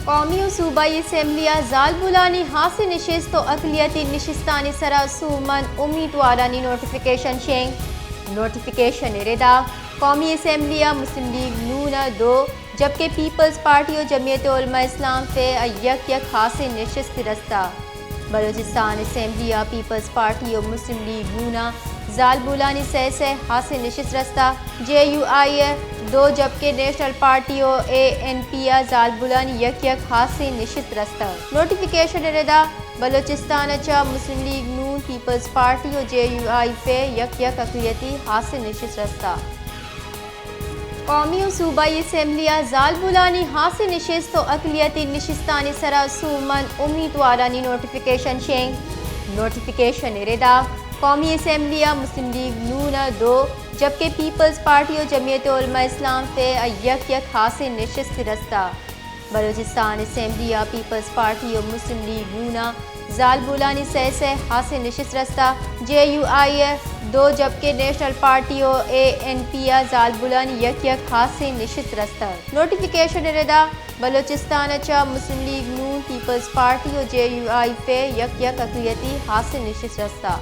قومی و صوبائی اسمبلی ء زالبولانی ہاسیں نشست و اقلیتی نشستانی سرا سومن امیتوارانی نوٹیفکیشن شنگ۔ نوٹیفکیشن ء ردا قومی اسمبلی ء مسلم لیگ نون ء دو، جبکہ پیپلز پارٹی و جمعیت علماء اسلام فے ء یک یک ہاسیں نشست رستہ۔ بلوچستان اسمبلی ء پیپلز پارٹی و مسلم لیگ نون ء زالبولانی سئے سئے ہاسیں نشست رستہ، جے یو آئی ء دو، جبکہ نیشنل پارٹی و اے این پی ء زالبولانی یک یک ہاسیں نشست رستہ۔ نوٹیفکیشن ء ردا بلوچستان ء چہ مسلم لیگ نون، پیپلز پارٹی و جے یو آئی فے یک یک اقلیتی ہاسیں نشست رستہ۔ قومی و صوبائی اسمبلی ء زالبولانی ہاسیں نشست و اقلیتی نشستانی سرا سومن امیتوارانی نوٹیفکیشن شنگ۔ نوٹیفکیشن ء ردا قومی اسمبلی ء مسلم لیگ نون ء دو، جبکہ پیپلز پارٹی و جمعیت علماء اسلام فے ء یک یک ہاسیں نشست رستہ۔ بلوچستان اسمبلی ء پیپلز پارٹی و مسلم لیگ نون ء زالبولانی سئے سئے ہاسیں نشست رستہ، جے یو آئی ء دو، جبکہ نیشنل پارٹی و اے این پی ء زالبولانی یک یک ہاسیں نشست رستہ۔ نوٹیفکیشن ء ردا بلوچستان ء چہ مسلم لیگ نون، پیپلز پارٹی و جے یو آئی فے یک یک اقلیتی ہاسیں نشست رستہ۔